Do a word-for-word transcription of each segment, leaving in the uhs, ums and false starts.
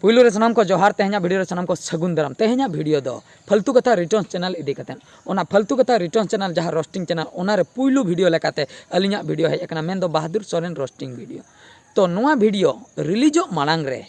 ᱯᱩᱭᱞᱩ ᱨᱮ ᱥᱟᱱᱟᱢ ᱠᱚ ᱡᱚᱦᱟᱨ, ᱛᱮᱦᱮᱧᱟᱜ ᱵᱷᱤᱰᱤᱭᱳ ᱨᱮ ᱥᱟᱱᱟᱢ ᱠᱚ ᱥᱟᱹᱜᱩᱱ ᱫᱟᱨᱟᱢ᱾ ᱛᱮᱦᱮᱧᱟᱜ ᱵᱷᱤᱰᱤᱭᱳ ᱫᱚ ᱯᱷᱟᱞᱛᱩ ᱠᱟᱛᱷᱟ ᱨᱤᱴᱚᱱᱥ ᱪᱮᱱᱮᱞ ᱤᱫᱤ ᱠᱟᱛᱮᱫ᱾ ᱚᱱᱟ ᱯᱷᱟᱞᱛᱩ ᱠᱟᱛᱷᱟ ᱨᱤᱴᱚᱱᱥ ᱪᱮᱱᱮᱞ ᱡᱟᱦᱟᱸ ᱨᱳᱥᱴᱤᱝ ᱪᱮᱱᱮᱞ, ᱚᱱᱟᱨᱮ ᱯᱩᱭᱞᱩ ᱵᱷᱤᱰᱤᱭᱳ ᱞᱮᱠᱟᱛᱮ ᱟᱹᱞᱤᱧᱟᱜ ᱵᱷᱤᱰᱤᱭᱳ ᱦᱮᱡ ᱟᱠᱟᱱᱟ, ᱢᱮᱱᱫᱚ ᱵᱟᱦᱟᱫᱩᱨ ᱥᱚᱨᱮᱱ ᱨᱳᱥᱴᱤᱝ ᱵᱷᱤᱰᱤᱭᱳ᱾ ᱛᱚ ᱱᱚᱣᱟ ᱵᱷᱤᱰᱤᱭᱳ ᱨᱤᱞᱤᱡᱚᱜ ᱢᱟᱲᱟᱝ ᱨᱮ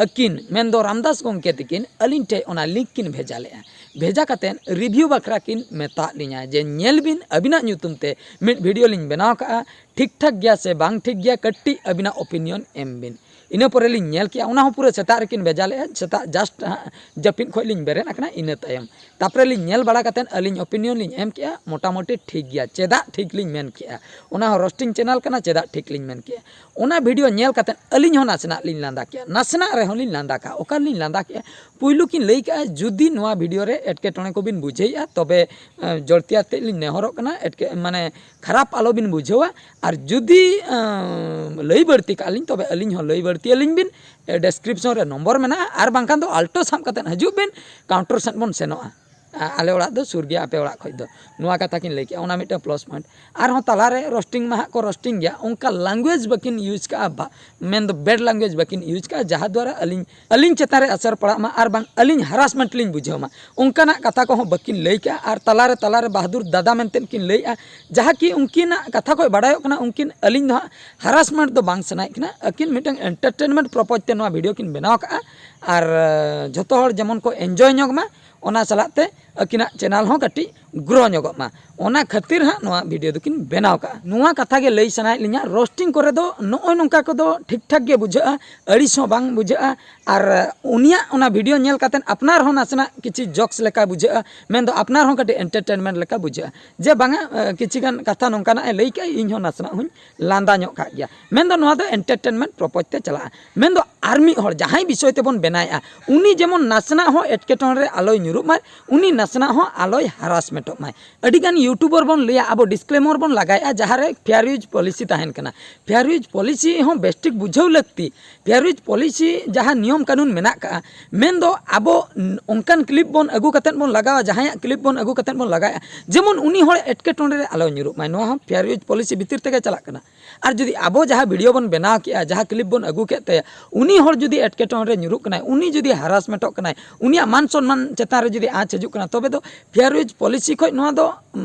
ᱟᱹᱠᱤᱱ ᱢᱮᱱᱫᱚ ᱨᱟᱢᱫᱟᱥ ᱜᱚᱢᱠᱮ ᱛᱤᱠᱤᱱ ᱟᱹᱞᱤᱧ ᱴᱷᱮᱱ ᱚᱱᱟ ᱞᱤᱝᱠ ᱠᱤᱱ ᱵᱷᱮᱡᱟ ᱞᱮᱫᱼᱟ᱾ ᱵᱷᱮᱡᱟ ᱠᱟᱛᱮᱫ ᱨᱤᱵᱷᱤᱭᱩ ᱵᱟᱠᱷᱨᱟ ᱠᱤᱱ ᱢᱮᱛᱟᱫ ᱞᱤᱧᱟ ᱡᱮ, "ᱧᱮᱞ ᱵᱤᱱ, ᱟᱹᱵᱤᱱᱟᱜ ᱧᱩᱛᱩᱢ ᱛᱮ ᱢᱤᱫ ᱵᱷᱤᱰᱤᱭᱳ ᱞᱤᱧ ᱵᱮᱱᱟᱣ ᱠᱟᱜᱼᱟ, ᱴᱷᱤᱠ ᱴᱷᱟᱠ ᱜᱮᱭᱟ ᱥᱮ ᱵᱟᱝ ᱴᱷᱤᱠ ᱜᱮᱭᱟ, ᱠᱟᱹᱴᱤᱡ ᱟᱹᱵᱤᱱᱟᱜ ᱳᱯᱤᱱᱤᱭᱚᱱ ᱮᱢ ᱵᱤᱱ᱾" ᱤᱱᱟᱹ ᱯᱚᱨᱮ ᱞᱤᱧ ᱧᱮᱞ ᱠᱮᱜᱼᱟ, ᱚᱱᱟ ᱦᱚᱸ ᱯᱩᱨᱟᱹ ᱥᱮᱛᱟᱜ ᱨᱮᱠᱤᱱ ᱵᱷᱮᱡᱟ ᱞᱮᱫᱼᱟ, ᱥᱮᱛᱟᱜ ᱡᱟᱥᱴ ᱦᱟᱸᱜ ᱡᱟᱹᱯᱤᱫ ᱠᱷᱚᱱ ᱞᱤᱧ ᱵᱮᱨᱮᱫ ᱟᱠᱟᱱᱟ, ᱤᱱᱟᱹ ᱛᱟᱭᱚᱢ᱾ ᱛᱟᱨᱯᱚᱨᱮ ᱞᱤᱧ ᱧᱮᱞ ᱵᱟᱲᱟ ᱠᱟᱛᱮᱫ ᱟᱹᱞᱤᱧ ᱳᱯᱤᱱᱤᱭᱚᱱ ᱞᱤᱧ ᱮᱢ ᱠᱮᱜᱼᱟ, ᱢᱚᱴᱟᱢᱩᱴᱤ ᱴᱷᱤᱠ ᱜᱮᱭᱟ᱾ ᱪᱮᱫᱟᱜ ᱴᱷᱤᱠ ᱞᱤᱧ ᱢᱮᱱ ᱠᱮᱜᱼᱟ? ᱚᱱᱟ ᱦᱚᱸ ᱨᱳᱥᱴᱤᱝ ᱪᱮᱱᱮᱞ ᱠᱟᱱᱟ, ᱪᱮᱫᱟᱜ ᱴᱷᱤᱠ ᱞᱤᱧ ᱢᱮᱱ ᱠᱮᱜᱼᱟ? ᱚᱱᱟ ᱵᱷᱤᱰᱤᱭᱳ ᱧᱮᱞ ᱠᱟᱛᱮᱫ ᱟᱹᱞᱤᱧ ᱦᱚᱸ ᱱᱟᱥᱮᱱᱟᱜ ᱞᱤᱧ ᱞᱟᱸᱫᱟ ᱠᱮᱜᱼᱟ, ᱱᱟᱥᱮᱱᱟᱜ ᱨᱮᱦᱚᱸ ᱞᱤᱧ ᱞᱟᱸᱫᱟ ᱠᱟᱜᱼᱟ᱾ ᱚᱠᱟ ᱨᱮᱞᱤᱧ ᱞᱟᱸᱫᱟ ᱠᱮᱜᱼᱟ? ᱯᱩᱭᱞᱩ ᱠᱤᱱ ᱞᱟᱹᱭ ᱠᱟᱜᱼᱟ, ᱡᱩᱫᱤ ᱱᱚᱣᱟ ᱵᱷᱤᱰᱤᱭᱳ ᱨᱮ ᱮᱴᱠᱮᱴᱚᱬᱮ ᱠᱚᱵᱤᱱ ᱵᱩᱡᱷᱟᱹᱣᱮᱫᱼᱟ, ᱛᱚᱵᱮ ᱮᱸ, ᱡᱚᱲᱛᱤ ᱟᱛᱮᱫ ᱞᱤᱧ ᱱᱮᱦᱚᱨᱚᱜ ᱠᱟᱱᱟ, ᱮᱴᱠᱮ-, ᱢᱟᱱᱮ ᱠᱷᱟᱨᱟᱯ ᱟᱞᱚᱵᱤᱱ ᱵᱩᱡᱷᱟᱹᱣᱟ᱾ ᱟᱨ ᱡᱩᱫᱤ, ᱮᱸ, ᱞᱟᱹᱭ ᱵᱟᱹᱲᱛᱤ ᱠᱟᱜᱼᱟ ᱞᱤᱧ, ᱛᱚᱵᱮ ᱟᱹᱞᱤᱧ ᱦᱚᱸ ᱞᱟᱹᱭ ᱵᱟᱹᱲᱛᱤ ᱟᱹᱞᱤᱧ ᱵᱤᱱ᱾ ᱮ, ᱰᱮᱥᱠᱨᱤᱯᱥᱚᱱ ᱨᱮ ᱱᱚᱢᱵᱚᱨ ᱢᱮᱱᱟᱜᱼᱟ, ᱟᱨ ᱵᱟᱝᱠᱷᱟᱱ ᱫᱚ ᱟᱞᱴᱳ ᱥᱟᱵ ᱠᱟᱛᱮᱫ ᱦᱤᱡᱩᱜ ᱵᱤᱱ, ᱠᱟᱣᱩᱱᱴᱟᱨ ᱥᱮᱫ ᱵᱚᱱ ᱥᱮᱱᱚᱜᱼᱟ᱾ ᱟ-, ᱟᱞᱮ ᱚᱲᱟᱜ ᱫᱚ ᱥᱩᱨ ᱜᱮᱭᱟ ᱟᱯᱮ ᱚᱲᱟᱜ ᱠᱷᱚᱱ ᱫᱚ᱾ ᱱᱚᱣᱟ ᱠᱟᱛᱷᱟ ᱠᱤᱱ ᱞᱟᱹᱭ ᱠᱮᱜᱼᱟ, ᱚᱱᱟ ᱢᱤᱫᱴᱟᱝ ᱯᱞᱟᱥ ᱯᱚᱭᱮᱱᱴ᱾ ᱟᱨᱦᱚᱸ ᱛᱟᱞᱟᱨᱮ ᱨᱳᱥᱴᱤᱝ ᱢᱟ ᱦᱟᱸᱜ ᱠᱚ ᱨᱳᱥᱴᱤᱝ ᱜᱮᱭᱟ, ᱚᱱᱠᱟ ᱞᱟᱝᱜᱩᱭᱮᱡᱽ ᱵᱟᱹᱠᱤᱱ ᱤᱭᱩᱡᱽ ᱠᱟᱜᱼᱟ, ᱵᱟ-, ᱢᱮᱱᱫᱚ ᱵᱮᱰ ᱞᱟᱝᱜᱩᱭᱮᱡᱽ ᱵᱟᱹᱠᱤᱱ ᱤᱭᱩᱡᱽ ᱠᱟᱜᱼᱟ, ᱡᱟᱦᱟᱸ ᱫᱣᱟᱨᱟ ᱟᱹᱞᱤᱧ, ᱟᱹᱞᱤᱧ ᱪᱮᱛᱟᱱ ᱨᱮ ᱟᱥᱟᱨ ᱯᱟᱲᱟᱜ ᱢᱟ ᱟᱨ ᱵᱟᱝ ᱟᱹᱞᱤᱧ ᱦᱟᱨᱟᱥᱢᱮᱱᱴ ᱞᱤᱧ ᱵᱩᱡᱷᱟᱹᱣ ᱢᱟ, ᱚᱱᱠᱟᱱᱟᱜ ᱠᱟᱛᱷᱟ ᱠᱚᱦᱚᱸ ᱵᱟᱹᱠᱤᱱ ᱞᱟᱹᱭ ᱠᱟᱜᱼᱟ᱾ ᱟᱨ ᱛᱟᱞᱟᱨᱮ, ᱛᱟᱞᱟᱨᱮ ᱵᱟᱦᱟᱫᱩᱨ ᱫᱟᱫᱟ ᱢᱮᱱᱛᱮ ᱠᱤᱱ ᱞᱟᱹᱭᱮᱜᱼᱟ, ᱡᱟᱦᱟᱸ ᱠᱤ ᱩᱱᱠᱤᱱᱟᱜ ᱠᱟᱛᱷᱟ ᱠᱷᱚᱱ ᱵᱟᱲᱟᱭᱚᱜ ᱠᱟᱱᱟ, ᱩᱱᱠᱤᱱ ᱟᱹᱞᱤᱧ ᱫᱚ ᱦᱟᱸᱜ ᱦᱟᱨᱟᱥᱢᱮᱱᱴ ᱫᱚ ᱵᱟᱝ ᱥᱟᱱᱟᱭᱮᱫ ᱠᱤᱱᱟ, ᱟᱹᱠᱤᱱ ᱢᱤᱫᱴᱟᱝ ᱮᱱᱴᱟᱨᱴᱮᱱᱢᱮᱱᱴ ᱯᱨᱚᱯᱚᱡᱽ ᱛᱮ ᱱᱚᱣᱟ ᱵᱷᱤᱰᱤᱭᱳ ᱠᱤᱱ ᱵᱮᱱᱟᱣ ᱠᱟᱜᱼᱟ᱾ ᱟᱨ, ᱮ, ᱡᱷᱚᱛᱚ ᱦᱚᱲ ᱡᱮᱢᱚᱱ ᱠᱚ ᱮᱱᱡᱚᱭ ᱧᱚᱜ ᱢᱟ, ᱚᱱᱟ ᱥᱟᱞᱟᱜ ᱛᱮ ᱟᱹᱠᱤᱱᱟᱜ ᱪᱮᱱᱮᱞ ᱦᱚᱸ ᱠᱟᱹᱴᱤᱡ ᱜᱨᱳ ᱧᱚᱜᱚᱜ ᱢᱟ, ᱚᱱᱟ ᱠᱷᱟᱹᱛᱤᱨ ᱦᱟᱸᱜ ᱱᱚᱣᱟ ᱵᱷᱤᱰᱤᱭᱳ ᱫᱚᱠᱤᱱ ᱵᱮᱱᱟᱣ ᱠᱟᱜᱼᱟ᱾ ᱱᱚᱣᱟ ᱠᱟᱛᱷᱟ ᱜᱮ ᱞᱟᱹᱭ ᱥᱟᱱᱟᱭᱮᱫ ᱞᱤᱧᱟ, ᱨᱳᱥᱴᱤᱝ ᱠᱚᱨᱮ ᱫᱚ ᱱᱚᱜᱼᱚᱭ ᱱᱚᱝᱠᱟ ᱠᱚᱫᱚ ᱴᱷᱤᱠ ᱴᱷᱟᱠ ᱜᱮ ᱵᱩᱡᱷᱟᱹᱜᱼᱟ, ᱟᱹᱲᱤᱥ ᱦᱚᱸ ᱵᱟᱝ ᱵᱩᱡᱷᱟᱹᱜᱼᱟ᱾ ᱟᱨ ᱩᱱᱤᱭᱟᱜ ᱚᱱᱟ ᱵᱷᱤᱰᱤᱭᱳ ᱧᱮᱞ ᱠᱟᱛᱮᱫ ᱟᱯᱱᱟᱨ ᱦᱚᱸ ᱱᱟᱥᱮᱱᱟᱜ ᱠᱤᱪᱷᱩ ᱡᱳᱠᱥ ᱞᱮᱠᱟ ᱵᱩᱡᱷᱟᱹᱜᱼᱟ, ᱢᱮᱱᱫᱚ ᱟᱯᱱᱟᱨ ᱦᱚᱸ ᱠᱟᱹᱴᱤᱡ ᱮᱱᱴᱟᱨᱴᱮᱱᱢᱮᱱᱴ ᱞᱮᱠᱟ ᱵᱩᱡᱷᱟᱹᱜᱼᱟ᱾ ᱡᱮ ᱵᱟᱝᱟ, ᱮ, ᱠᱤᱪᱷᱩ ᱜᱟᱱ ᱠᱟᱛᱷᱟ ᱱᱚᱝᱠᱟᱱᱟᱜ ᱮ ᱞᱟᱹᱭ ᱠᱮᱜᱼᱟ, ᱤᱧ ᱦᱚᱸ ᱱᱟᱥᱮᱱᱟᱜ ᱦᱚᱸᱧ ᱞᱟᱸᱫᱟ ᱧᱚᱜ ᱠᱟᱜ ᱜᱮᱭᱟ, ᱢᱮᱱᱫᱚ ᱱᱚᱣᱟ ᱫᱚ ᱮᱱᱴᱟᱨᱴᱮᱱᱢᱮᱱᱴ ᱯᱨᱚᱯᱚᱡᱽ ᱛᱮ ᱪᱟᱞᱟᱜᱼᱟ᱾ ᱢᱮᱱᱫᱚ ᱟᱨ ᱢᱤᱫ ᱦᱚᱲ ᱡᱟᱦᱟᱸᱭ ᱵᱤᱥᱚᱭ ᱛᱮᱵᱚᱱ ᱵᱮᱱᱟᱣᱮᱫᱼᱟ, ᱩᱱᱤ ᱡᱮᱢᱚᱱ ᱱᱟᱥᱮᱱᱟᱜ ᱦᱚᱸ ᱮᱴᱠᱮᱴᱚᱬᱮ ᱨᱮ ᱟᱞᱚᱭ ᱧᱩᱨᱩᱜ ᱢᱟᱭ, ᱩᱱᱤ ᱱᱟᱥᱮᱱᱟᱜ ᱦᱚᱸ ᱟᱞᱚᱭ ᱦᱟᱨᱟᱥᱢᱮᱱᱴᱚᱜ ᱢᱟᱭ᱾ ᱟᱹᱰᱤᱜᱟᱱ ᱭᱩᱴᱩᱵᱟᱨ ᱵᱚᱱ ᱞᱟᱹᱭᱟ, ᱟᱵᱚ ᱰᱤᱥᱠᱞᱮᱢᱟᱨ ᱵᱚᱱ ᱞᱟᱜᱟᱭᱮᱫᱼᱟ, ᱡᱟᱦᱟᱸᱨᱮ ᱯᱷᱮᱭᱟᱨ ᱤᱭᱩᱡᱽ ᱯᱚᱞᱤᱥᱤ ᱛᱟᱦᱮᱱ ᱠᱟᱱᱟ᱾ ᱯᱷᱮᱭᱟᱨ ᱤᱭᱩᱡᱽ ᱯᱚᱞᱤᱥᱤ ᱦᱚᱸ ᱵᱮᱥᱴᱷᱤᱠ ᱵᱩᱡᱷᱟᱹᱣ ᱞᱟᱹᱠᱛᱤ᱾ ᱯᱷᱮᱭᱟᱨ ᱤᱭᱩᱡᱽ ᱯᱚᱞᱤᱥᱤ ᱡᱟᱦᱟᱸ ᱱᱤᱭᱚᱢ ᱠᱟᱹᱱᱩᱱ ᱢᱮᱱᱟᱜ ᱠᱟᱜᱼᱟ, ᱢᱮᱱᱫᱚ ᱟᱵᱚ ᱚᱱᱠᱟᱱ ᱠᱞᱤᱯ ᱵᱚᱱ ᱟᱹᱜᱩ ᱠᱟᱛᱮᱫ ᱵᱚᱱ ᱞᱟᱜᱟᱣᱟ, ᱡᱟᱦᱟᱸᱭᱟᱜ ᱠᱞᱤᱯ ᱵᱚᱱ ᱟᱹᱜᱩ ᱠᱟᱛᱮᱫ ᱵᱚᱱ ᱞᱟᱜᱟᱣᱟ, ᱡᱮᱢᱚᱱ ᱩᱱᱤ ᱦᱚᱲ ᱮᱴᱠᱮᱴᱚᱬᱮ ᱨᱮ ᱟᱞᱚᱭ ᱧᱩᱨᱩᱜ ᱢᱟᱭ᱾ ᱱᱚᱣᱟ ᱦᱚᱸ ᱯᱷᱮᱭᱟᱨ ᱤᱭᱩᱡᱽ ᱯᱚᱞᱤᱥᱤ ᱵᱷᱤᱛᱤᱨ ᱛᱮᱜᱮ ᱪᱟᱞᱟᱜ ᱠᱟᱱᱟ᱾ ᱟᱨ ᱡᱩᱫᱤ ᱟᱵᱚ ᱡᱟᱦᱟᱸ ᱵᱷᱤᱰᱤᱭᱳ ᱵᱚᱱ ᱵᱮᱱᱟᱣ ᱠᱮᱜᱼᱟ, ᱡᱟᱦᱟᱸ ᱠᱞᱤᱯ ᱵᱚᱱ ᱟᱹᱜᱩ ᱠᱮᱫ ᱛᱟᱭᱟ, ᱩᱱᱤ ᱦᱚᱲ ᱡᱩᱫᱤ ᱮᱴᱠᱮᱴᱚᱬᱮ ᱨᱮ ᱧᱩᱨᱩᱜ ᱠᱟᱱᱟᱭ, ᱩᱱᱤ ᱡᱩᱫᱤ ᱦᱟᱨᱟᱥᱢᱮᱱᱴᱚᱜ ᱠᱟᱱᱟᱭ, ᱩᱱᱤᱭᱟᱜ ᱢᱟᱱ ᱥᱚᱱᱢᱟᱱ ᱪᱮᱛᱟᱱ ᱨᱮ ᱡᱩᱫᱤ ᱟᱸᱪ ᱦᱤᱡᱩᱜ ᱠᱟᱱᱟ, ᱛᱚᱵᱮ ᱫᱚ ᱯᱷᱮᱭᱟᱨ ᱤᱭᱩᱡᱽ ᱯᱚᱞᱤᱥᱤ ᱠᱷᱚᱱ ᱱᱚᱣᱟ ᱫᱚ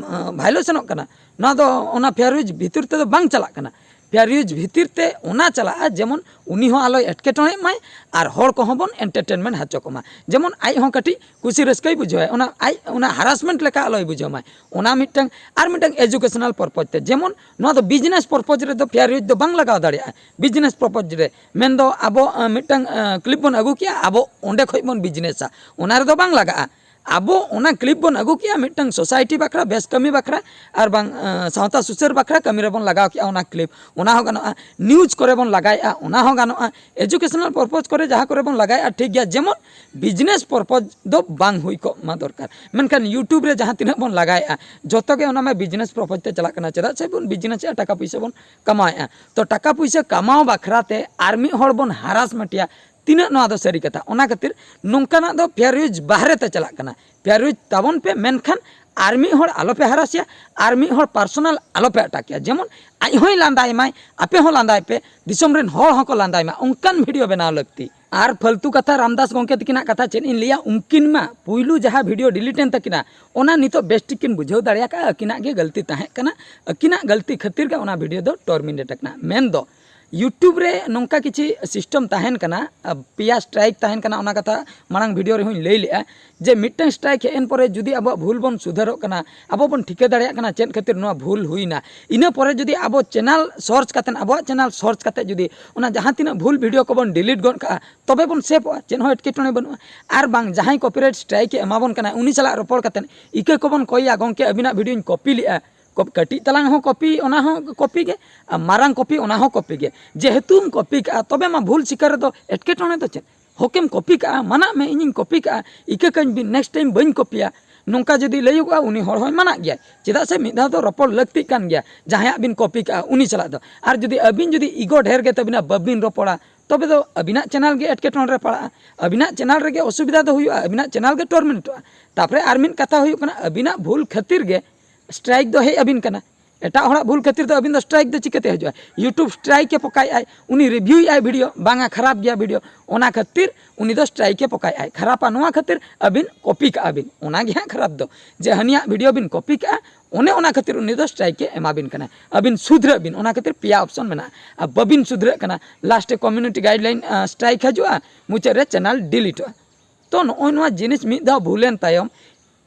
ᱵᱷᱟᱭᱞᱮᱥᱚᱱᱚᱜ ᱠᱟᱱᱟ᱾ ᱱᱚᱣᱟ ᱫᱚ ᱚᱱᱟ ᱯᱷᱮᱭᱟᱨ ᱤᱭᱩᱡᱽ ᱵᱷᱤᱛᱤᱨ ᱛᱮᱫᱚ ᱵᱟᱝ ᱪᱟᱞᱟᱜ ᱠᱟᱱᱟ᱾ ᱯᱷᱮᱭᱟᱨ ᱤᱭᱩᱡᱽ ᱵᱷᱤᱛᱤᱨ ᱛᱮ ᱚᱱᱟ ᱪᱟᱞᱟᱜᱼᱟ, ᱡᱮᱢᱚᱱ ᱩᱱᱤ ᱦᱚᱸ ᱟᱞᱚᱭ ᱮᱴᱠᱮᱴᱚᱬᱮᱜ ᱢᱟᱭ ᱟᱨ ᱦᱚᱲ ᱠᱚᱦᱚᱸ ᱵᱚᱱ ᱮᱱᱴᱟᱨᱴᱮᱱᱢᱮᱱᱴ ᱦᱚᱪᱚ ᱠᱚᱢᱟ, ᱡᱮᱢᱚᱱ ᱟᱡ ᱦᱚᱸ ᱠᱟᱹᱴᱤᱡ ᱠᱩᱥᱤ ᱨᱟᱹᱥᱠᱟᱹᱭ ᱵᱩᱡᱷᱟᱹᱣᱟ, ᱚᱱᱟ ᱟᱡ ᱚᱱᱟ ᱦᱟᱨᱟᱥᱢᱮᱱᱴ ᱞᱮᱠᱟ ᱟᱞᱚᱭ ᱵᱩᱡᱷᱟᱹᱣ ᱢᱟᱭ᱾ ᱚᱱᱟ ᱢᱤᱫᱴᱟᱝ, ᱟᱨ ᱢᱤᱫᱴᱟᱝ ᱮᱡᱩᱠᱮᱥᱚᱱᱟᱞ ᱯᱚᱨᱯᱚᱡᱽ ᱛᱮ, ᱡᱮᱢᱚᱱ ᱱᱚᱣᱟ ᱫᱚ ᱵᱤᱡᱽᱱᱮᱥ ᱯᱚᱨᱯᱚᱡᱽ ᱨᱮᱫᱚ ᱯᱷᱮᱭᱟᱨ ᱤᱭᱩᱡᱽ ᱫᱚ ᱵᱟᱝ ᱞᱟᱜᱟᱣ ᱫᱟᱲᱮᱭᱟᱜᱼᱟ᱾ ᱵᱤᱡᱽᱱᱮᱥ ᱯᱚᱨᱯᱚᱡᱽ ᱨᱮ ᱢᱮᱱᱫᱚ ᱟᱵᱚ ᱟᱸ, ᱢᱤᱫᱴᱟᱝ ᱠᱞᱤᱯ ᱵᱚᱱ ᱟᱹᱜᱩ ᱠᱮᱜᱼᱟ, ᱟᱵᱚ ᱚᱸᱰᱮ ᱠᱷᱚᱱ ᱵᱚᱱ ᱵᱤᱡᱽᱱᱮᱥᱟ, ᱚᱱᱟ ᱨᱮᱫᱚ ᱵᱟᱝ ᱞᱟᱜᱟᱜᱼᱟ᱾ ᱟᱵᱚ ᱚᱱᱟ ᱠᱞᱤᱯ ᱵᱚᱱ ᱟᱹᱜᱩ ᱠᱮᱜᱼᱟ ᱢᱤᱫᱴᱟᱝ ᱥᱳᱥᱟᱭᱴᱤ ᱵᱟᱠᱷᱨᱟ, ᱵᱮᱥ ᱠᱟᱹᱢᱤ ᱵᱟᱠᱷᱨᱟ, ᱟᱨ ᱵᱟᱝ ᱟᱸ, ᱥᱟᱶᱛᱟ ᱥᱩᱥᱟᱹᱨ ᱵᱟᱠᱷᱨᱟ ᱠᱟᱹᱢᱤ ᱨᱮᱵᱚᱱ ᱞᱟᱜᱟᱣ ᱠᱮᱜᱼᱟ ᱚᱱᱟ ᱠᱞᱤᱯ, ᱚᱱᱟ ᱦᱚᱸ ᱜᱟᱱᱚᱜᱼᱟ᱾ ᱱᱤᱭᱩᱡᱽ ᱠᱚᱨᱮ ᱵᱚᱱ ᱞᱟᱜᱟᱣᱮᱜᱼᱟ, ᱚᱱᱟ ᱦᱚᱸ ᱜᱟᱱᱚᱜᱼᱟ᱾ ᱮᱡᱩᱠᱮᱥᱚᱱᱟᱞ ᱯᱚᱨᱯᱚᱡᱽ ᱠᱚᱨᱮ ᱡᱟᱦᱟᱸ ᱠᱚᱨᱮ ᱵᱚᱱ ᱞᱟᱜᱟᱣᱮᱜᱼᱟ, ᱴᱷᱤᱠ ᱜᱮᱭᱟ, ᱡᱮᱢᱚᱱ ᱵᱤᱡᱽᱱᱮᱥ ᱯᱚᱨᱯᱚᱡᱽ ᱫᱚ ᱵᱟᱝ ᱦᱩᱭ ᱠᱚᱜ ᱢᱟ ᱫᱚᱨᱠᱟᱨ᱾ ᱢᱮᱱᱠᱷᱟᱱ ᱭᱩᱴᱩᱵᱽ ᱨᱮ ᱡᱟᱦᱟᱸ ᱛᱤᱱᱟᱹᱜ ᱵᱚᱱ ᱞᱟᱜᱟᱣᱮᱜᱼᱟ, ᱡᱚᱛᱚ ᱜᱮ ᱚᱱᱟ ᱢᱟ ᱵᱤᱡᱽᱱᱮᱥ ᱯᱚᱨᱯᱚᱡᱽ ᱛᱮ ᱪᱟᱞᱟᱜ ᱠᱟᱱᱟ᱾ ᱪᱮᱫᱟᱜ ᱥᱮ ᱵᱚᱱ ᱵᱤᱡᱽᱱᱮᱥᱮᱜᱼᱟ, ᱴᱟᱠᱟ ᱯᱩᱭᱥᱟᱹ ᱵᱚᱱ ᱠᱟᱢᱟᱣᱮᱜᱼᱟ᱾ ᱛᱚ ᱴᱟᱠᱟ ᱯᱩᱭᱥᱟᱹ ᱠᱟᱢᱟᱣ ᱵᱟᱠᱷᱨᱟ ᱛᱮ ᱟᱨ ᱢᱤᱫ ᱦᱚᱲ ᱵᱚᱱ ᱦᱟᱨᱟᱥᱢᱮᱱᱴᱮᱭᱟ, ᱛᱤᱱᱟᱹᱜ ᱱᱚᱣᱟ ᱫᱚ ᱥᱟᱹᱨᱤ ᱠᱟᱛᱷᱟ? ᱚᱱᱟ ᱠᱷᱟᱹᱛᱤᱨ ᱱᱚᱝᱠᱟᱱᱟᱜ ᱫᱚ ᱯᱷᱮᱭᱟᱨ ᱤᱭᱩᱡᱽ ᱵᱟᱦᱨᱮ ᱛᱮ ᱪᱟᱞᱟᱜ ᱠᱟᱱᱟ᱾ ᱯᱷᱮᱭᱟᱨ ᱤᱭᱩᱡᱽ ᱛᱟᱵᱚᱱ ᱯᱮ, ᱢᱮᱱᱠᱷᱟᱱ ᱟᱨ ᱢᱤᱫ ᱦᱚᱲ ᱟᱞᱚᱯᱮ ᱦᱟᱨᱟᱥᱮᱭᱟ, ᱟᱨ ᱢᱤᱫ ᱦᱚᱲ ᱯᱟᱨᱥᱚᱱᱟᱞ ᱟᱞᱚᱯᱮ ᱟᱴᱟᱠᱮᱭᱟ᱾ ᱡᱮᱢᱚᱱ ᱟᱡ ᱦᱚᱸᱭ ᱞᱟᱸᱫᱟᱭ ᱢᱟᱭ, ᱟᱯᱮ ᱦᱚᱸ ᱞᱟᱸᱫᱟᱭ ᱯᱮ, ᱫᱤᱥᱚᱢ ᱨᱮᱱ ᱦᱚᱲ ᱦᱚᱸᱠᱚ ᱞᱟᱸᱫᱟᱭ ᱢᱟ, ᱚᱱᱠᱟᱱ ᱵᱷᱤᱰᱤᱭᱳ ᱵᱮᱱᱟᱣ ᱞᱟᱹᱠᱛᱤ᱾ ᱟᱨ ᱯᱷᱟᱞᱛᱩ ᱠᱟᱛᱷᱟ, ᱨᱟᱢᱫᱟᱥ ᱜᱚᱢᱠᱮ ᱛᱟᱹᱠᱤᱱᱟᱜ ᱠᱟᱛᱷᱟ ᱪᱮᱫ ᱤᱧ ᱞᱟᱹᱭᱟ, ᱩᱱᱠᱤᱱ ᱢᱟ ᱯᱩᱭᱞᱩ ᱡᱟᱦᱟᱸ ᱵᱷᱤᱰᱤᱭᱳ ᱰᱤᱞᱤᱴ ᱮᱱ ᱛᱟᱹᱠᱤᱱᱟ, ᱚᱱᱟ ᱱᱤᱛᱚᱜ ᱵᱮᱥ ᱴᱷᱤᱠ ᱠᱤᱱ ᱵᱩᱡᱷᱟᱹᱣ ᱫᱟᱲᱮ ᱟᱠᱟᱫᱼᱟ, ᱟᱹᱠᱤᱱᱟᱜ ᱜᱮ ᱜᱟᱹᱞᱛᱤ ᱛᱟᱦᱮᱸ ᱠᱟᱱᱟ, ᱟᱹᱠᱤᱱᱟᱜ ᱜᱟᱹᱞᱛᱤ ᱠᱷᱟᱹᱛᱤᱨ ᱜᱮ ᱚᱱᱟ ᱵᱷᱤᱰᱤᱭᱳ ᱫᱚ ᱴᱚᱨᱢᱤᱱᱮᱴ ᱟᱠᱟᱱᱟ᱾ ᱢᱮᱱᱫᱚ ᱭᱩᱴᱩᱵᱽ ᱨᱮ ᱱᱚᱝᱠᱟ ᱠᱤᱪᱷᱤ ᱥᱤᱥᱴᱮᱢ ᱛᱟᱦᱮᱱ ᱠᱟᱱᱟ, ᱟ, ᱯᱮᱭᱟ ᱥᱴᱨᱟᱭᱤᱠ ᱛᱟᱦᱮᱱ ᱠᱟᱱᱟ, ᱚᱱᱟ ᱠᱟᱛᱷᱟ ᱢᱟᱲᱟᱝ ᱵᱷᱤᱰᱤᱭᱳ ᱨᱮᱦᱚᱸᱧ ᱞᱟᱹᱭ ᱞᱮᱜᱼᱟ, ᱡᱮ ᱢᱤᱫᱴᱟᱝ ᱥᱴᱨᱟᱭᱤᱠ ᱦᱮᱡ ᱮᱱ ᱯᱚᱨᱮ ᱡᱩᱫᱤ ᱟᱵᱚᱣᱟᱜ ᱵᱷᱩᱞ ᱵᱚᱱ ᱥᱩᱫᱷᱟᱹᱨᱚᱜ ᱠᱟᱱᱟ, ᱟᱵᱚ ᱵᱚᱱ ᱴᱷᱤᱠᱟᱹ ᱫᱟᱲᱮᱭᱟᱜ ᱠᱟᱱᱟ ᱪᱮᱫ ᱠᱷᱟᱹᱛᱤᱨ ᱱᱚᱣᱟ ᱵᱷᱩᱞ ᱦᱩᱭᱱᱟ, ᱤᱱᱟᱹ ᱯᱚᱨᱮ ᱡᱩᱫᱤ ᱟᱵᱚ ᱪᱮᱱᱮᱞ ᱥᱟᱨᱪ ᱠᱟᱛᱮᱫ, ᱟᱵᱚᱣᱟᱜ ᱪᱮᱱᱮᱞ ᱥᱟᱨᱪ ᱠᱟᱛᱮᱫ ᱡᱩᱫᱤ ᱚᱱᱟ ᱡᱟᱦᱟᱸ ᱛᱤᱱᱟᱹᱜ ᱵᱷᱩᱞ ᱵᱷᱤᱰᱤᱭᱳ ᱠᱚᱵᱚᱱ ᱰᱤᱞᱤᱴ ᱜᱚᱫ ᱠᱟᱜᱼᱟ, ᱛᱚᱵᱮ ᱵᱚᱱ ᱥᱮᱵᱷᱚᱜᱼᱟ, ᱪᱮᱫ ᱦᱚᱸ ᱮᱴᱠᱮᱴᱚᱬᱮ ᱵᱟᱹᱱᱩᱜᱼᱟ᱾ ᱟᱨ ᱵᱟᱝ, ᱡᱟᱦᱟᱸᱭ ᱠᱚᱯᱤᱨᱟᱭᱤᱴ ᱥᱴᱨᱟᱭᱤᱠ ᱮ ᱮᱢᱟ ᱵᱚᱱ ᱠᱟᱱᱟ, ᱩᱱᱤ ᱥᱟᱞᱟᱜ ᱨᱚᱯᱚᱲ ᱠᱟᱛᱮᱫ ᱤᱠᱟᱹ ᱠᱚᱵᱚᱱ ᱠᱚᱭᱟ, "ᱜᱚᱢᱠᱮ, ᱟᱹᱵᱤᱱᱟᱜ ᱵᱷᱤᱰᱤᱭᱳᱧ ᱠᱚᱯᱤ ᱞᱮᱜᱼᱟ", ᱠᱚᱯ-, ᱠᱟᱹᱴᱤᱡ ᱛᱟᱞᱟᱝ ᱦᱚᱸ ᱠᱚᱯᱤ, ᱚᱱᱟ ᱦᱚᱸ ᱠᱚᱯᱤ ᱜᱮ, ᱟᱨ ᱢᱟᱨᱟᱝ ᱠᱚᱯᱤ, ᱚᱱᱟ ᱦᱚᱸ ᱠᱚᱯᱤ ᱜᱮ᱾ ᱡᱮᱦᱮᱛᱩᱢ ᱠᱚᱯᱤ ᱠᱟᱜᱼᱟ, ᱛᱚᱵᱮ ᱢᱟ ᱵᱷᱩᱞ ᱥᱤᱠᱟᱨ ᱨᱮᱫᱚ ᱮᱴᱠᱮᱴᱚᱬᱮ ᱫᱚ ᱪᱮᱫ? ᱦᱚᱠᱮᱢ ᱠᱚᱯᱤ ᱠᱟᱜᱼᱟ, ᱢᱟᱱᱟᱜ ᱢᱮ, "ᱤᱧᱤᱧ ᱠᱚᱯᱤ ᱠᱟᱜᱼᱟ, ᱤᱠᱟᱹ ᱠᱟᱹᱧ ᱵᱤᱱ, ᱱᱮᱠᱥᱴ ᱴᱟᱭᱤᱢ ᱵᱟᱹᱧ ᱠᱚᱯᱤᱭᱟ", ᱱᱚᱝᱠᱟ ᱡᱩᱫᱤ ᱞᱟᱹᱭᱚᱜᱚᱜᱼᱟ, ᱩᱱᱤ ᱦᱚᱲ ᱦᱚᱸᱭ ᱢᱟᱱᱟᱜ ᱜᱮᱭᱟ᱾ ᱪᱮᱫᱟᱜ ᱥᱮ ᱢᱤᱫ ᱫᱷᱟᱣ ᱫᱚ ᱨᱚᱯᱚᱲ ᱞᱟᱹᱠᱛᱤᱜ ᱠᱟᱱ ᱜᱮᱭᱟ ᱡᱟᱦᱟᱸᱭᱟᱜ ᱵᱤᱱ ᱠᱚᱯᱤ ᱠᱟᱜᱼᱟ ᱩᱱᱤ ᱥᱟᱞᱟᱜ ᱫᱚ᱾ ᱟᱨ ᱡᱩᱫᱤ ᱟᱹᱵᱤᱱ ᱡᱩᱫᱤ ᱤᱜᱳ ᱰᱷᱮᱨ ᱜᱮ ᱛᱟᱹᱵᱤᱱᱟ, ᱵᱟᱹᱵᱤᱱ ᱨᱚᱯᱚᱲᱟ, ᱛᱚᱵᱮ ᱫᱚ ᱟᱹᱵᱤᱱᱟᱜ ᱪᱮᱱᱮᱞ ᱜᱮ ᱮᱴᱠᱮᱴᱚᱬᱮ ᱨᱮ ᱯᱟᱲᱟᱜᱼᱟ, ᱟᱹᱵᱤᱱᱟᱜ ᱪᱮᱱᱮᱞ ᱨᱮᱜᱮ ᱚᱥᱩᱵᱤᱫᱷᱟ ᱫᱚ ᱦᱩᱭᱩᱜᱼᱟ, ᱟᱹᱵᱤᱱᱟᱜ ᱪᱮᱱᱮᱞ ᱜᱮ ᱴᱚᱨᱢᱮᱱᱴᱚᱜᱼᱟ᱾ ᱛᱟᱨᱯᱚᱨᱮ ᱟᱨ ᱢᱤᱫ ᱠᱟᱛᱷᱟ ᱦᱩᱭᱩᱜ ᱠᱟᱱᱟ, ᱟᱹᱵᱤᱱᱟᱜ ᱵᱷᱩᱞ ᱠᱷᱟᱹᱛᱤᱨ ᱜᱮ ᱥᱴᱨᱟᱭᱤᱠ ᱫᱚ ᱦᱮᱡ ᱟᱹᱵᱤᱱ ᱠᱟᱱᱟ᱾ ᱮᱴᱟᱜ ᱦᱚᱲᱟᱜ ᱵᱷᱩᱞ ᱠᱷᱟᱹᱛᱤᱨ ᱫᱚ ᱟᱹᱵᱤᱱ ᱫᱚ ᱥᱴᱨᱟᱭᱤᱠ ᱫᱚ ᱪᱤᱠᱟᱹᱛᱮ ᱦᱤᱡᱩᱜᱼᱟ? YouTube ᱥᱴᱨᱟᱭᱤᱠ ᱮ ᱯᱚᱠᱟᱭᱮᱫ ᱟᱭ, ᱩᱱᱤ ᱨᱤᱵᱷᱤᱭᱩᱭᱮᱫ ᱟᱭ ᱵᱷᱤᱰᱤᱭᱳ, ᱵᱟᱝᱟ ᱠᱷᱟᱨᱟᱯ ᱜᱮᱭᱟ ᱵᱷᱤᱰᱤᱭᱳ, ᱚᱱᱟ ᱠᱷᱟᱹᱛᱤᱨ ᱩᱱᱤ ᱫᱚ ᱥᱴᱨᱟᱭᱤᱠ ᱮ ᱯᱚᱠᱟᱭᱮᱫ ᱟᱭ, ᱠᱷᱟᱨᱟᱯᱟ ᱱᱚᱣᱟ ᱠᱷᱟᱹᱛᱤᱨ ᱟᱹᱵᱤᱱ ᱠᱚᱯᱤ ᱠᱟᱜᱼᱟ ᱵᱤᱱ, ᱚᱱᱟ ᱜᱮ ᱦᱟᱸᱜ ᱠᱷᱟᱨᱟᱯ ᱫᱚ, ᱡᱮ ᱦᱟᱹᱱᱤᱭᱟᱜ ᱵᱷᱤᱰᱤᱭᱳ ᱵᱤᱱ ᱠᱚᱯᱤ ᱠᱟᱜᱼᱟ, ᱚᱱᱮ ᱚᱱᱟ ᱠᱷᱟᱹᱛᱤᱨ ᱩᱱᱤ ᱫᱚ ᱥᱴᱨᱟᱭᱤᱠ ᱮ ᱮᱢᱟ ᱵᱤᱱ ᱠᱟᱱᱟ᱾ ᱟᱹᱵᱤᱱ ᱥᱩᱫᱷᱨᱟᱹᱜ ᱵᱤᱱ, ᱚᱱᱟ ᱠᱷᱟᱹᱛᱤᱨ ᱯᱮᱭᱟ ᱚᱯᱥᱚᱱ ᱢᱮᱱᱟᱜᱼᱟ᱾ ᱟᱨ ᱵᱟᱹᱵᱤᱱ ᱥᱩᱫᱷᱨᱟᱹᱜ ᱠᱟᱱᱟ, ᱞᱟᱥᱴ ᱨᱮ ᱠᱚᱢᱤᱭᱩᱱᱤᱴᱤ ᱜᱟᱭᱤᱰᱞᱟᱭᱤᱱ ᱥᱴᱨᱟᱭᱤᱠ ᱦᱤᱡᱩᱜᱼᱟ, ᱢᱩᱪᱟᱹᱫ ᱨᱮ ᱪᱮᱱᱮᱞ ᱰᱤᱞᱤᱴᱚᱜᱼᱟ᱾ ᱛᱚ ᱱᱚᱜᱼᱚᱭ ᱱᱚᱣᱟ ᱡᱤᱱᱤᱥ ᱢᱤᱫ ᱫᱷᱟᱣ ᱵᱷᱩᱞᱮᱱ ᱛᱟᱭᱚᱢ,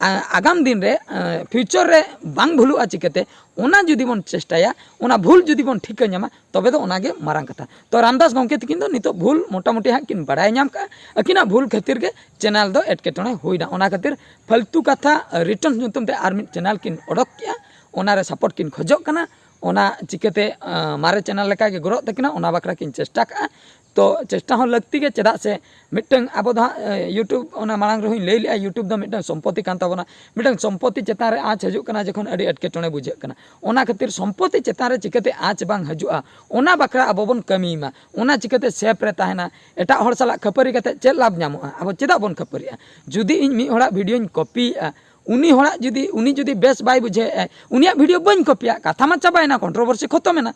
ᱟ-, ᱟᱜᱟᱢ ᱫᱤᱱ ᱨᱮ, ᱟ, ᱯᱷᱤᱭᱩᱪᱟᱨ ᱨᱮ ᱵᱟᱝ ᱵᱷᱩᱞᱩᱜᱼᱟ ᱪᱤᱠᱟᱹᱛᱮ? ᱚᱱᱟ ᱡᱩᱫᱤ ᱵᱚᱱ ᱪᱮᱥᱴᱟᱭᱟ, ᱚᱱᱟ ᱵᱷᱩᱞ ᱡᱩᱫᱤ ᱵᱚᱱ ᱴᱷᱤᱠᱟᱹ ᱧᱟᱢᱟ, ᱛᱚᱵᱮ ᱫᱚ ᱚᱱᱟᱜᱮ ᱢᱟᱨᱟᱝ ᱠᱟᱛᱷᱟ᱾ ᱛᱚ ᱨᱟᱢᱫᱟᱥ ᱜᱚᱢᱠᱮ ᱛᱟᱹᱠᱤᱱ ᱫᱚ ᱱᱤᱛᱚᱜ ᱵᱷᱩᱞ ᱢᱚᱴᱟᱢᱩᱴᱤ ᱦᱟᱸᱜ ᱠᱤᱱ ᱵᱟᱲᱟᱭ ᱧᱟᱢ ᱠᱟᱜᱼᱟ, ᱟᱹᱠᱤᱱᱟᱜ ᱵᱷᱩᱞ ᱠᱷᱟᱹᱛᱤᱨ ᱜᱮ ᱪᱮᱱᱮᱞ ᱫᱚ ᱮᱴᱠᱮᱴᱚᱬᱮ ᱦᱩᱭᱱᱟ᱾ ᱚᱱᱟ ᱠᱷᱟᱹᱛᱤᱨ ᱯᱷᱟᱞᱛᱩ ᱠᱟᱛᱷᱟ, ᱟ, ᱨᱤᱴᱟᱨᱱ ᱧᱩᱛᱩᱢ ᱛᱮ ᱟᱨ ᱢᱤᱫ ᱪᱮᱱᱮᱞ ᱠᱤᱱ ᱚᱰᱚᱠ ᱠᱮᱜᱼᱟ, ᱚᱱᱟᱨᱮ ᱥᱟᱯᱳᱨᱴ ᱠᱤᱱ ᱠᱷᱚᱡᱚᱜ ᱠᱟᱱᱟ᱾ ᱚᱱᱟ ᱪᱤᱠᱟᱹᱛᱮ, ᱟ, ᱢᱟᱨᱮ ᱪᱮᱱᱮᱞ ᱞᱮᱠᱟᱜᱮ ᱜᱨᱳᱜ ᱛᱟᱹᱠᱤᱱᱟ, ᱚᱱᱟ ᱵᱟᱠᱷᱨᱟ ᱠᱤᱱ ᱪᱮᱥᱴᱟ ᱠᱟᱜᱼᱟ᱾ ᱛᱚ ᱪᱮᱥᱴᱟ ᱦᱚᱸ ᱞᱟᱹᱠᱛᱤ ᱜᱮ, ᱪᱮᱫᱟᱜ ᱥᱮ ᱢᱤᱫᱴᱟᱝ ᱟᱵᱚ ᱫᱚ ᱦᱟᱸᱜ, ᱮ, YouTube ᱚᱱᱟ ᱢᱟᱲᱟᱝ ᱨᱮᱦᱚᱸᱧ ᱞᱟᱹᱭ ᱞᱮᱜᱼᱟ, YouTube ᱫᱚ ᱢᱤᱫᱴᱟᱝ ᱥᱚᱢᱯᱚᱛᱤ ᱠᱟᱱ ᱛᱟᱵᱚᱱᱟ᱾ ᱢᱤᱫᱴᱟᱝ ᱥᱚᱢᱯᱚᱛᱤ ᱪᱮᱛᱟᱱ ᱨᱮ ᱟᱸᱪ ᱦᱤᱡᱩᱜ ᱠᱟᱱᱟ ᱡᱚᱠᱷᱚᱱ ᱟᱹᱰᱤ ᱮᱴᱠᱮᱴᱚᱬᱮ ᱵᱩᱡᱷᱟᱹᱜ ᱠᱟᱱᱟ᱾ ᱚᱱᱟ ᱠᱷᱟᱹᱛᱤᱨ ᱥᱚᱢᱯᱚᱛᱤ ᱪᱮᱛᱟᱱ ᱨᱮ ᱪᱤᱠᱟᱹᱛᱮ ᱟᱸᱪ ᱵᱟᱝ ᱦᱤᱡᱩᱜᱼᱟ, ᱚᱱᱟ ᱵᱟᱠᱷᱨᱟ ᱟᱵᱚ ᱵᱚᱱ ᱠᱟᱹᱢᱤ ᱢᱟ᱾ ᱚᱱᱟ ᱪᱤᱠᱟᱹᱛᱮ ᱥᱮᱯ ᱨᱮ ᱛᱟᱦᱮᱱᱟ? ᱮᱴᱟᱜ ᱦᱚᱲ ᱥᱟᱞᱟᱜ ᱠᱷᱟᱹᱯᱟᱹᱨᱤ ᱠᱟᱛᱮ ᱪᱮᱫ ᱞᱟᱵᱷ ᱧᱟᱢᱚᱜᱼᱟ? ᱟᱵᱚ ᱪᱮᱫᱟᱜ ᱵᱚᱱ ᱠᱷᱟᱹᱯᱟᱹᱨᱤᱜᱼᱟ? ᱡᱩᱫᱤ ᱤᱧ ᱢᱤᱫ ᱦᱚᱲᱟᱜ ᱵᱷᱤᱰᱤᱭᱳᱧ ᱠᱚᱯᱤᱭᱮᱜᱼᱟ, ᱩᱱᱤ ᱦᱚᱲᱟᱜ ᱡᱩᱫᱤ, ᱩᱱᱤ ᱡᱩᱫᱤ ᱵᱮᱥ ᱵᱟᱭ ᱵᱩᱡᱷᱟᱹᱣᱮᱜᱼᱟᱭ, ᱩᱱᱤᱭᱟᱜ ᱵᱷᱤᱰᱤᱭᱳ ᱵᱟᱹᱧ ᱠᱚᱯᱤᱭᱟ, ᱠᱟᱛᱷᱟ ᱢᱟ ᱪᱟᱵᱟᱭᱮᱱᱟ, ᱠᱚᱱᱴᱨᱳᱵᱷᱟᱨᱥᱤ ᱠᱷᱚᱛᱚᱢᱮᱱᱟ᱾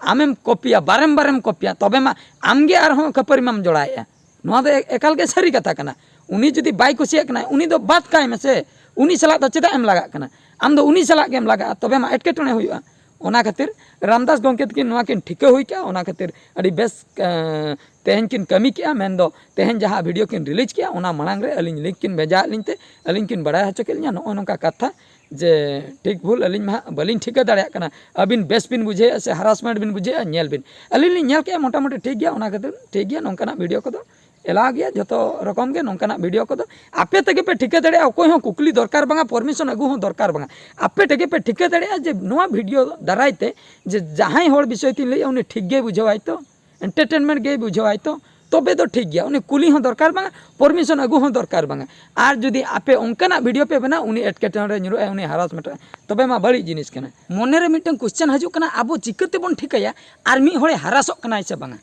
ᱟᱢᱮᱢ ᱠᱚᱯᱤᱭᱟ, ᱵᱟᱨᱮᱢ ᱵᱟᱨᱮᱢ ᱠᱚᱯᱤᱭᱟ, ᱛᱚᱵᱮ ᱢᱟ ᱟᱢᱜᱮ ᱟᱨᱦᱚᱸ ᱠᱷᱟᱹᱯᱟᱹᱨᱤ ᱢᱟᱢ ᱡᱚᱲᱟᱣᱮᱜᱼᱟ᱾ ᱱᱚᱣᱟ ᱫᱚ ᱮ-, ᱮᱠᱟᱞ ᱜᱮ ᱥᱟᱹᱨᱤ ᱠᱟᱛᱷᱟ ᱠᱟᱱᱟ᱾ ᱩᱱᱤ ᱡᱩᱫᱤ ᱵᱟᱭ ᱠᱩᱥᱤᱭᱟᱜ ᱠᱟᱱᱟ, ᱩᱱᱤ ᱫᱚ ᱵᱟᱫ ᱠᱟᱭ ᱢᱮᱥᱮ, ᱩᱱᱤ ᱥᱟᱞᱟᱜ ᱫᱚ ᱪᱮᱫᱟᱜ ᱮᱢ ᱞᱟᱜᱟᱜ ᱠᱟᱱᱟ? ᱟᱢ ᱫᱚ ᱩᱱᱤ ᱥᱟᱞᱟᱜ ᱜᱮᱢ ᱞᱟᱜᱟᱜᱼᱟ, ᱛᱚᱵᱮ ᱢᱟ ᱮᱴᱠᱮᱴᱚᱬᱮ ᱦᱩᱭᱩᱜᱼᱟ᱾ ᱚᱱᱟ ᱠᱷᱟᱹᱛᱤᱨ ᱨᱟᱢᱫᱟᱥ ᱜᱚᱢᱠᱮ ᱛᱟᱹᱠᱤᱱ ᱱᱚᱣᱟ ᱠᱤᱱ ᱴᱷᱤᱠᱟᱹ ᱦᱩᱭ ᱠᱮᱜᱼᱟ, ᱚᱱᱟ ᱠᱷᱟᱹᱛᱤᱨ ᱟᱹᱰᱤ ᱵᱮᱥ, ᱮᱸ, ᱛᱮᱦᱮᱧ ᱠᱤᱱ ᱠᱟᱹᱢᱤ ᱠᱮᱜᱼᱟ, ᱢᱮᱱᱫᱚ ᱛᱮᱦᱮᱧ ᱡᱟᱦᱟᱸ ᱵᱷᱤᱰᱤᱭᱳ ᱠᱤᱱ ᱨᱤᱞᱤᱡᱽ ᱠᱮᱜᱼᱟ, ᱚᱱᱟ ᱢᱟᱲᱟᱝ ᱨᱮ ᱟᱹᱞᱤᱧ ᱞᱤᱝᱠ ᱠᱤᱱ ᱵᱷᱮᱡᱟ ᱟᱫ ᱞᱤᱧ ᱛᱮ ᱟᱹᱞᱤᱧ ᱠᱤᱱ ᱵᱟᱲᱟᱭ ᱦᱚᱪᱚ ᱠᱮᱫ ᱞᱤᱧᱟ ᱱᱚᱜᱼᱚᱭ ᱱᱚᱝᱠᱟ ᱠᱟᱛᱷᱟ, ᱡᱮ ᱴᱷᱤᱠ ᱵᱷᱩᱞ ᱟᱹᱞᱤᱧ ᱢᱟ ᱦᱟᱸᱜ ᱵᱟᱹᱞᱤᱧ ᱴᱷᱤᱠᱟᱹ ᱫᱟᱲᱮᱭᱟᱜ ᱠᱟᱱᱟ᱾ ᱟᱹᱵᱤᱱ ᱵᱮᱥ ᱵᱤᱱ ᱵᱩᱡᱷᱟᱹᱣᱮᱫᱼᱟ ᱥᱮ ᱦᱟᱨᱟᱥᱢᱮᱱᱴ ᱵᱤᱱ ᱵᱩᱡᱷᱟᱹᱣᱮᱫᱼᱟ, ᱧᱮᱞ ᱵᱤᱱ᱾ ᱟᱹᱞᱤᱧ ᱞᱤᱧ ᱧᱮᱞ ᱠᱮᱜᱼᱟ, ᱢᱚᱴᱟᱢᱩᱴᱤ ᱴᱷᱤᱠ ᱜᱮᱭᱟ, ᱚᱱᱟ ᱠᱷᱟᱹᱛᱤᱨ ᱴᱷᱤᱠ ᱜᱮᱭᱟ, ᱱᱚᱝᱠᱟᱱᱟᱜ ᱵᱷᱤᱰᱤᱭᱳ ᱠᱚᱫᱚ ᱮᱞᱟᱣ ᱜᱮᱭᱟ, ᱡᱚᱛᱚ ᱨᱚᱠᱚᱢ ᱜᱮ ᱱᱚᱝᱠᱟᱱᱟᱜ ᱵᱷᱤᱰᱤᱭᱳ ᱠᱚᱫᱚ ᱟᱯᱮ ᱛᱮᱜᱮ ᱯᱮ ᱴᱷᱤᱠᱟᱹ ᱫᱟᱲᱮᱭᱟᱜᱼᱟ᱾ ᱚᱠᱚᱭ ᱦᱚᱸ ᱠᱩᱠᱞᱤ ᱫᱚᱨᱠᱟᱨ ᱵᱟᱝᱟ, ᱯᱟᱨᱢᱤᱥᱚᱱ ᱟᱹᱜᱩ ᱦᱚᱸ ᱫᱚᱨᱠᱟᱨ ᱵᱟᱝᱟ᱾ ᱟᱯᱮ ᱛᱮᱜᱮ ᱯᱮ ᱴᱷᱤᱠᱟᱹ ᱫᱟᱲᱮᱭᱟᱜᱼᱟ ᱡᱮ ᱱᱚᱣᱟ ᱵᱷᱤᱰᱤᱭᱳ ᱫᱟᱨᱟᱭ ᱛᱮ ᱡᱮ ᱡᱟᱦᱟᱸᱭ ᱦᱚᱲ ᱵᱤᱥᱚᱭ ᱛᱤᱧ ᱞᱟᱹᱭᱮᱜᱼᱟ, ᱩᱱᱤ ᱴᱷᱤᱠ ᱜᱮᱭ ᱵᱩᱡᱷᱟᱹᱣᱟᱭ ᱛᱚ, ᱮᱱᱴᱟᱨᱴᱮᱱᱢᱮᱱᱴ ᱜᱮᱭ ᱵᱩᱡᱷᱟᱹᱣᱟᱭ ᱛᱚ, ᱛᱚᱵᱮ ᱫᱚ ᱴᱷᱤᱠ ᱜᱮᱭᱟ᱾ ᱩᱱᱤ ᱠᱩᱞᱤ ᱦᱚᱸ ᱫᱚᱨᱠᱟᱨ ᱵᱟᱝᱟ, ᱯᱟᱨᱢᱤᱥᱚᱱ ᱟᱹᱜᱩ ᱦᱚᱸ ᱫᱚᱨᱠᱟᱨ ᱵᱟᱝᱟ᱾ ᱟᱨ ᱡᱩᱫᱤ ᱟᱯᱮ ᱚᱱᱠᱟᱱᱟᱜ ᱵᱷᱤᱰᱤᱭᱳ ᱯᱮ ᱵᱮᱱᱟᱣᱟ, ᱩᱱᱤ ᱮᱴᱠᱮᱴᱚᱬᱮ ᱨᱮ ᱧᱩᱨᱩᱜᱼᱟᱭ, ᱩᱱᱤ ᱦᱟᱨᱟᱥᱢᱮᱱᱴ ᱨᱮ, ᱛᱚᱵᱮ ᱢᱟ ᱵᱟᱹᱲᱤᱡ ᱡᱤᱱᱤᱥ ᱠᱟᱱᱟ᱾ ᱢᱚᱱᱮ ᱨᱮ ᱢᱤᱫᱴᱟᱝ ᱠᱚᱥᱪᱮᱱ ᱦᱤᱡᱩᱜ ᱠᱟᱱᱟ, ᱟᱵᱚ ᱪᱤᱠᱟᱹ ᱛᱮᱵᱚᱱ ᱴᱷᱤᱠᱟᱹᱭᱟ ᱟᱨ ᱢᱤᱫ ᱦᱚᱲᱮ ᱦᱟᱨᱟᱥᱚᱜ ᱠᱟᱱᱟᱭ ᱥᱮ ᱵᱟᱝᱟ?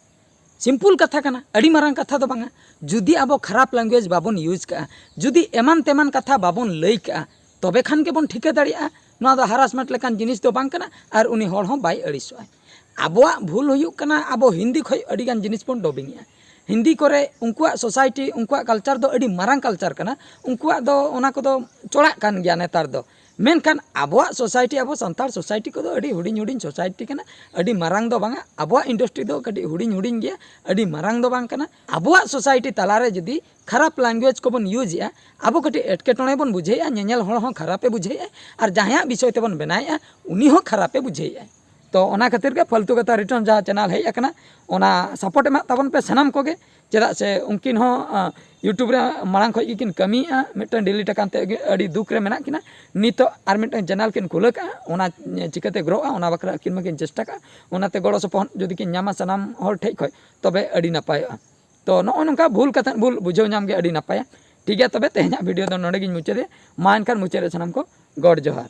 ᱥᱤᱢᱯᱩᱞ ᱠᱟᱛᱷᱟ ᱠᱟᱱᱟ, ᱟᱹᱰᱤ ᱢᱟᱨᱟᱝ ᱠᱟᱛᱷᱟ ᱫᱚ ᱵᱟᱝᱟ᱾ ᱡᱩᱫᱤ ᱟᱵᱚ ᱠᱷᱟᱨᱟᱯ ᱞᱮᱝᱜᱩᱭᱮᱡᱽ ᱵᱟᱵᱚᱱ ᱤᱭᱩᱡᱽ ᱠᱟᱜᱼᱟ, ᱡᱩᱫᱤ ᱮᱢᱟᱱ ᱛᱮᱢᱟᱱ ᱠᱟᱛᱷᱟ ᱵᱟᱵᱚᱱ ᱞᱟᱹᱭ ᱠᱟᱜᱼᱟ, ᱛᱚᱵᱮ ᱠᱷᱟᱱ ᱜᱮᱵᱚᱱ ᱴᱷᱤᱠᱟᱹ ᱫᱟᱲᱮᱭᱟᱜᱼᱟ ᱱᱚᱣᱟ ᱫᱚ ᱦᱟᱨᱟᱥᱢᱮᱱᱴ ᱞᱮᱠᱟᱱ ᱡᱤᱱᱤᱥ ᱫᱚ ᱵᱟᱝ ᱠᱟᱱᱟ ᱟᱨ ᱩᱱᱤ ᱦᱚᱲ ᱦᱚᱸ ᱵᱟᱭ ᱟᱹᱲᱤᱥᱚᱜᱼᱟ᱾ ᱟᱵᱚᱣᱟᱜ ᱵᱷᱩᱞ ᱦᱩᱭᱩᱜ ᱠᱟᱱᱟ, ᱟᱵᱚ ᱦᱤᱱᱫᱤ ᱠᱷᱚᱱ ᱟᱹᱰᱤᱜᱟᱱ ᱡᱤᱱᱤᱥ ᱵᱚᱱ ᱰᱚᱵᱤᱝᱮᱜᱼᱟ᱾ ᱦᱤᱱᱫᱤ ᱠᱚᱨᱮ ᱩᱱᱠᱩᱣᱟᱜ ᱥᱳᱥᱟᱭᱴᱤ, ᱩᱱᱠᱩᱣᱟᱜ ᱠᱟᱞᱪᱟᱨ ᱫᱚ ᱟᱹᱰᱤ ᱢᱟᱨᱟᱝ ᱠᱟᱞᱪᱟᱨ ᱠᱟᱱᱟ, ᱩᱱᱠᱩᱣᱟᱜ ᱫᱚ ᱚᱱᱟ ᱠᱚᱫᱚ ᱪᱚᱲᱟᱜ ᱠᱟᱱ ᱜᱮᱭᱟ ᱱᱮᱛᱟᱨ ᱫᱚ᱾ ᱢᱮᱱᱠᱷᱟᱱ ᱟᱵᱚᱣᱟᱜ ᱥᱳᱥᱟᱭᱴᱤ, ᱟᱵᱚ ᱥᱟᱱᱛᱟᱲ ᱥᱳᱥᱟᱭᱴᱤ ᱠᱚᱫᱚ ᱟᱹᱰᱤ ᱦᱩᱰᱤᱧ ᱦᱩᱰᱤᱧ ᱥᱳᱥᱟᱭᱴᱤ ᱠᱟᱱᱟ, ᱟᱹᱰᱤ ᱢᱟᱨᱟᱝ ᱫᱚ ᱵᱟᱝᱟ᱾ ᱟᱵᱚᱣᱟᱜ ᱤᱱᱰᱟᱥᱴᱨᱤ ᱫᱚ ᱠᱟᱹᱴᱤᱡ ᱦᱩᱰᱤᱧ ᱦᱩᱰᱤᱧ ᱜᱮᱭᱟ, ᱟᱹᱰᱤ ᱢᱟᱨᱟᱝ ᱫᱚ ᱵᱟᱝ ᱠᱟᱱᱟ᱾ ᱟᱵᱚᱣᱟᱜ ᱥᱳᱥᱟᱭᱴᱤ ᱛᱟᱞᱟᱨᱮ ᱡᱩᱫᱤ ᱠᱷᱟᱨᱟᱯ ᱞᱮᱝᱜᱩᱭᱮᱡᱽ ᱠᱚᱵᱚᱱ ᱤᱭᱩᱡᱽ ᱮᱜᱼᱟ, ᱟᱵᱚ ᱠᱟᱹᱴᱤᱡ ᱮᱴᱠᱮᱴᱚᱬᱮ ᱵᱚᱱ ᱵᱩᱡᱷᱟᱹᱣᱮᱫᱼᱟ, ᱧᱮᱧᱮᱞ ᱦᱚᱲ ᱦᱚᱸ ᱠᱷᱟᱨᱟᱯᱮ ᱵᱩᱡᱷᱟᱹᱣᱮᱫᱼᱟ, ᱟᱨ ᱡᱟᱦᱟᱸᱭᱟᱜ ᱵᱤᱥᱚᱭ ᱛᱮᱵᱚᱱ ᱵᱮᱱᱟᱣᱮᱫᱼᱟ ᱩᱱᱤ ᱦᱚᱸ ᱠᱷᱟᱨᱟᱯᱮ ᱵᱩᱡᱷᱟᱹᱣᱮᱫᱼᱟ᱾ ᱛᱚ ᱚᱱᱟ ᱠᱷᱟᱹᱛᱤᱨ ᱜᱮ ᱯᱷᱟᱞᱛᱩ ᱠᱟᱛᱷᱟ ᱨᱤᱴᱟᱨᱱ ᱡᱟᱦᱟᱸ ᱪᱮᱱᱮᱞ ᱦᱮᱡ ᱟᱠᱟᱱᱟ, ᱚᱱᱟ ᱥᱟᱯᱳᱨᱴ ᱮᱢᱟᱜ ᱛᱟᱵᱚᱱ ᱯᱮ ᱥᱟᱱᱟᱢ ᱠᱚᱜᱮ᱾ ᱪᱮᱫᱟᱜ ᱥᱮ ᱩᱱᱠᱤᱱ ᱦᱚᱸ ᱤᱭᱩᱴᱩᱵᱽ ᱨᱮ ᱢᱟᱲᱟᱝ ᱠᱷᱚᱱ ᱜᱮᱠᱤᱱ ᱠᱟᱹᱢᱤᱭᱮᱫᱼᱟ, ᱢᱤᱫᱴᱟᱝ ᱰᱤᱞᱤᱴ ᱟᱠᱟᱱ ᱛᱮ ᱟᱹᱰᱤ ᱫᱩᱠ ᱨᱮ ᱢᱮᱱᱟᱜ ᱠᱤᱱᱟ᱾ ᱱᱤᱛᱚᱜ ᱟᱨ ᱢᱤᱫᱴᱟᱝ ᱪᱮᱱᱮᱞ ᱠᱤᱱ ᱠᱷᱩᱞᱟᱹ ᱠᱟᱜᱼᱟ, ᱚᱱᱟ ᱪᱤᱠᱟᱹᱛᱮ ᱜᱨᱳᱜᱼᱟ ᱚᱱᱟ ᱵᱟᱠᱷᱨᱟ ᱟᱹᱠᱤᱱ ᱢᱟᱠᱤᱱ ᱪᱮᱥᱴᱟ ᱠᱟᱜᱼᱟ᱾ ᱚᱱᱟᱛᱮ ᱜᱚᱲᱚ ᱥᱚᱯᱚᱦᱚᱫ ᱡᱩᱫᱤ ᱠᱤᱱ ᱧᱟᱢᱟ ᱥᱟᱱᱟᱢ ᱦᱚᱲ ᱴᱷᱮᱡ ᱠᱷᱚᱡ, ᱛᱚᱵᱮ ᱟᱹᱰᱤ ᱱᱟᱯᱟᱭᱚᱜᱼᱟ᱾ ᱛᱚ ᱱᱚᱜᱼᱚ ᱱᱚᱝᱠᱟ ᱵᱷᱩᱞ ᱠᱟᱛᱷᱟ ᱵᱷᱩᱞ ᱵᱩᱡᱷᱟᱹᱣ ᱧᱟᱢ ᱜᱮ ᱟᱹᱰᱤ ᱱᱟᱯᱟᱭᱟ᱾ ᱴᱷᱤᱠ ᱜᱮᱭᱟ, ᱛᱚᱵᱮ ᱛᱮᱦᱮᱧᱟᱜ ᱵᱷᱤᱰᱤᱭᱳ ᱫᱚ ᱱᱚᱰᱮ ᱜᱤᱧ ᱢᱩᱪᱟᱹᱫᱮᱜᱼᱟ᱾ ᱢᱟ ᱮᱱᱠᱷᱟᱱ ᱢᱩᱪᱟᱹᱫ ᱨᱮ ᱥᱟᱱᱟᱢ ᱠᱚ ᱜᱚᱰ ᱡᱚᱦᱟᱨ᱾